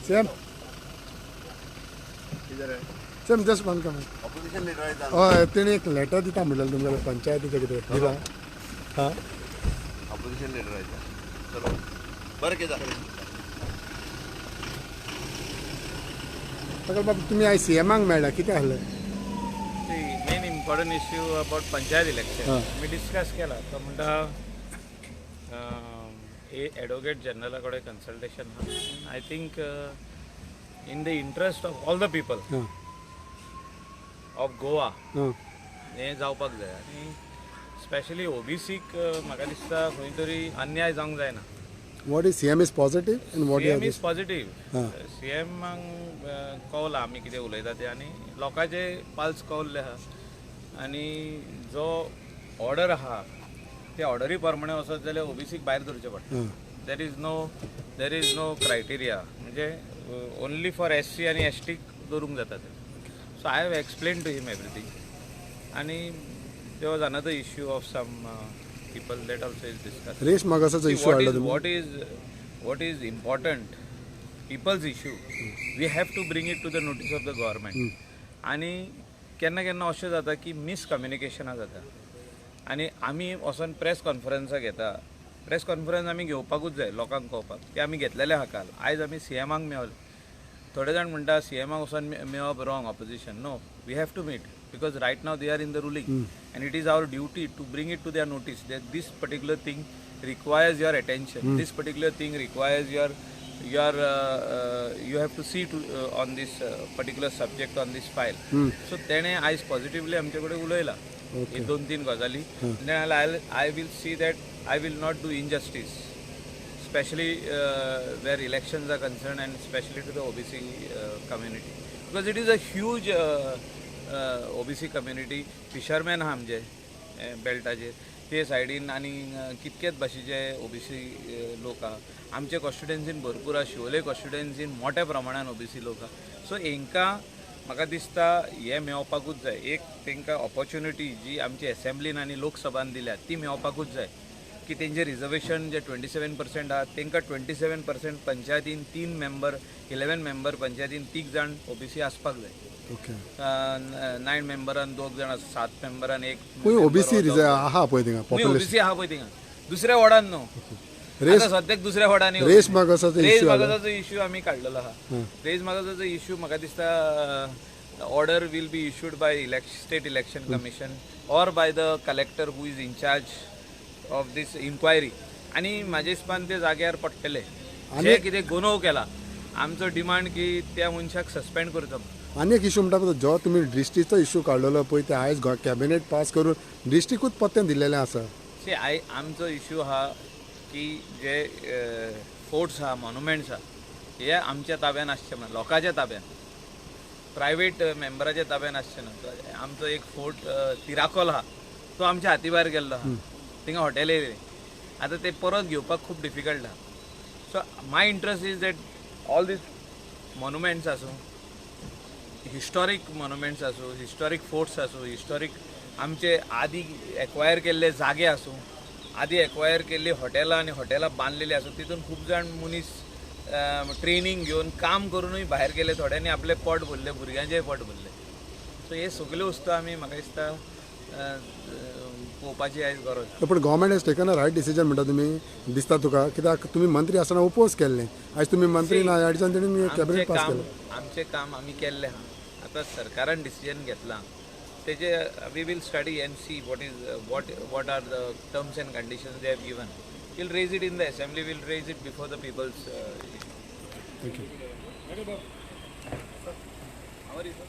CM, CM, just one comment. Opposition leader. हय, तेणी एक लेटर दिता म्हणलें तुमकां पंचायतीचें कितें दिला हां. Opposition leader. चलो, बरें, कितें जालें? ताका बाब, तुमी आयज सीएमाक मेळ्ळा, कितें आहलें? Main important issue about panchayat election आमी डिस्कस केला. तो म्हणटा एडवोकेट जनरला कडेन कन्सल्टेशन आहा. I think in the interest of all the people of Goa हें जावपाक जाय आनी स्पेशली ओबीसीक म्हाका दिसता खंय तरी अन्याय जावंक जायना. What is CM is positive and what? CM is positive. सीएमाक कवला आमी कितें उलयता तें आनी लोकांचे पाल्स कवल्ले आहा आनी जो ऑर्डर आहा ते ऑर्डरी प्रमाणे वचत जाल्यार ओबीसीक भायर धरचें पडटा. There is no criteria, म्हणजे ओनली फॉर एससी आनी एसटीक दवरूंक जाता ते. So I have explain to him everything आनी there was another issue of some people that also is discuss. रेश मागासाचो इश्यू हाडला तुमी. What is important people's issue, we have to bring it to the notice of the government. आनी केन्ना केन्ना अशें जाता की मिसकम्युनिकेशनां जाता आनी आमी वचोन प्रेस कॉन्फरन्सां घेता. प्रेस कॉन्फरन्स आमी घेवपाकूच जाय लोकांक कळपाक की आमी घेतलेले आहा काल. आयज आमी सीएमाक मेवले. थोडे जाण म्हणटा सीएमाक वचोन मेवप wrong, opposition. No, we have to meet because right now they are in the ruling and it is our duty to bring it to their notice that this particular thing requires your attention, this particular thing requires your you have to see to on this particular subject, on this file. So तेणे आयज positively आमचे कडेन उलयला हे दोन तीन गजाली. I will see that I will not do injustice, especially where elections are concerned and especially to the OBC community, because it is a huge OBC community. Fisherman आहा आमचे बेल्टाचेर ते सायडीन आनी कितकेच भाशेचे ओबीसी लोक आहा. आमचे कॉन्स्टिट्युएन्सीन भरपूर आहा. शिवोले कॉन्स्टिट्युएन्सीन मोठ्या प्रमाणान ओबीसी लोक आहा. सो हेंकां म्हाका दिसता हें मेवपाकूच जाय. एक तांकां ऑपॉर्च्युनिटी जी आमची एसेंब्लीन आनी लोकसभान दिल्या ती मेवपाकूच जाय की तेंचे रिजर्वेशन जे 27% आहा, तांकां 27% पंचायतीन तीन मेंबर, 11 मेंबर पंचायतीन तीग जाण ओबीसी आसपाक जाय. नायन मेंबरान दोग जाण, सात मेंबरान एक. खंय ओबीसी आहा पळय थिंगा पॉप्युलेशन. ओबीसी आहा पळय थिंगा, दुसऱ्या वॉर्डान न्हू. रेस सद्याक दुसऱ्या वॉर्डांनी. रेस मागासाचो रेज इश्यू. मागासाचो इश्यू आमी काडलेलो आहा. रेज मागासाचो इश्यू म्हाका दिसता order will be issued by State Election Commission or by the collector who is in charge of this inquiry आनी म्हाज्या हिसपान ते जाग्यार पडटले जे कितें गुन्यांव केला. आमचो डिमांड की त्या मनशाक सस्पेंड करचो. आनी एक इश्यू म्हणटा, जो तुमी डिस्ट्रिक्टचो इश्यू काडलेलो पळय, ते आयज कॅबिनेट पास करून डिस्ट्रिक्टूच पत्तें दिल्लेलें आसा. सी, I आमचो इश्यू आहा की जे फोर्ट्स आहा, मॉन्युमेंट्स आहा, हे आमच्या ताब्यान आसचे म्हणून, लोकांच्या ताब्यान, प्रायवेट मेंबराच्या ताब्यान आसचे ना. आमचो एक फोर्ट तिराकोल आहा, तो आमच्या हाती भायर गेल्लो आहा. थिंगा हॉटेल येयलें, आतां ते परत घेवपाक खूब डिफिकल्ट आहा. So my interest is that all these monuments आसूं, हिस्टॉरीक मॉन्युमेंट्स आसूं, हिस्टॉरीक फोर्ट्स आसूं, हिस्टॉरीक आमचे आदी एक्वायर केल्ले जागे आसूं, आदी एक्वायर केल्ली हॉटेलां आनी हॉटेलां बांदलेली आसूं, तितून खूब जाण मनीस ट्रेनींग घेवन काम करुनूय भायर गेले. थोड्यांनी आपलें पोट भरलें, भुरग्यांचेंय पोट भरलें. सो हे सगल्यो वस्तू आमी म्हाका दिसता पळोवपाची आयज गरज. पूण government has taken a right decision म्हणटा तुमी, दिसता तुका? कित्याक तुमी मंत्री आसतना ओपोज केल्लें, आयज तुमी मंत्री ना, ह्या दिसान तेणी कॅबिनेट पास केलें. आमचें काम आमी केल्लें आहा. आतां सरकारान डिसिजन घेतलां तेजे we will study and see what are the terms and conditions they have given. Will raise it in the assembly, will raise it before the people's. Thank you. How are you, sir?